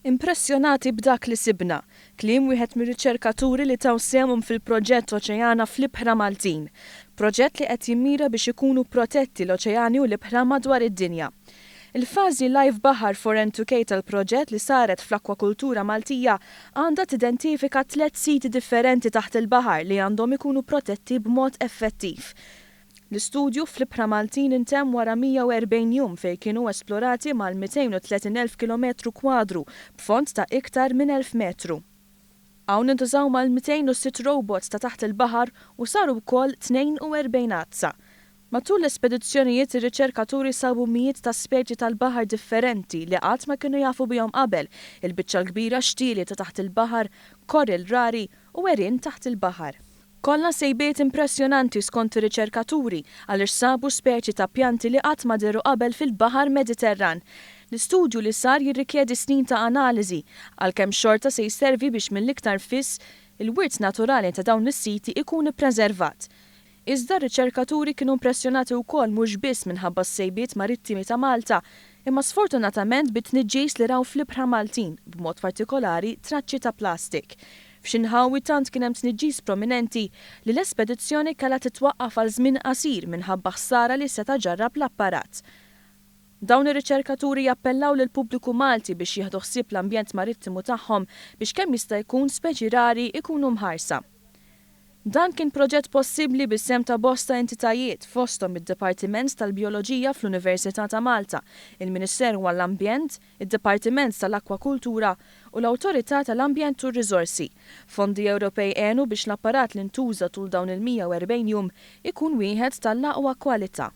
Impressjonati b'dak li sibna, kliem wieħed mir-riċerkaturi li taw sehemhom fil-proġett Oċeana fl-Ibħra Maltin. Proġett li qed jimmira biex ikunu protetti l-oċeani u l-ibħra madwar id-dinja. Il-fażi Live Baħar for N2K tal-proġett li saret fl-akwakultura Maltija għandha tidentifika tliet siti differenti taħt il-baħar li għandhom ikunu protetti b'mod effettiv. L-istudju fl-ibħra Maltin intemm wara 140 jum fejn kienu esplorati mal-230,000 kilometru kwadru b'fond ta' iktar minn 1,000 metru. Hawn intużaw mal-206 robots ta' taħt il-baħar u saru wkoll 42 għadsa. Matul l-espedizzjonijiet ir-riċerkaturi sabu mijiet ta' speċi tal-baħar differenti li qatt ma kienu jafu bihom qabel, il-biċċa l-kbira xtieli ta' taħt il-baħar, coral rari u għerien taħt il-baħar. Kollha sejbiet impressjonanti skont ir-riċerkaturi għaliex sabu speċi ta' pjanti li qatt ma dehru qabel fil-Baħar Mediterran. L-istudju li sar jirrikjedi snin ta' analiżi, għalkemm xorta se jservi biex mill-iktar fis il-wirt naturali ta' dawn is-siti ikun ippreservat. Iżda r-riċerkaturi kienu impressjonati wkoll mhux biss minħabba s-sejbiet marittimi ta' Malta, imma sfortunatament bit-tniġġis li raw fl-ibħra Maltin, b'mod partikolari traċċi ta' plastik. F'xi nħawi tant kien hemm tniġġis prominenti li l-espedizzjoni kellha titwaqqaf għal żmien qasir minħabba ħsara li seta' ġarrab l-apparat. Dawn ir-riċerkaturi jappellaw lill-pubbliku Malti biex jieħdu ħsieb l-ambjent marittimu tagħhom biex kemm jista' jkun speċi rari jkunu mħarsa. Dan kien proġett possibbli bis-sehem ta' bosta entitajiet, fosthom id-Dipartiment tal-Bijoloġija fl-Università ta' Malta, il-Ministeru għall-Ambjent, id-Dipartiment tal-Akwakultura u l-Awtorità tal-Ambjent u r-Riżorsi. Fondi Ewropej għenu biex l-apparat li ntuża tul dawn il-140 jum ikun wieħed tal-aqwa kwalità.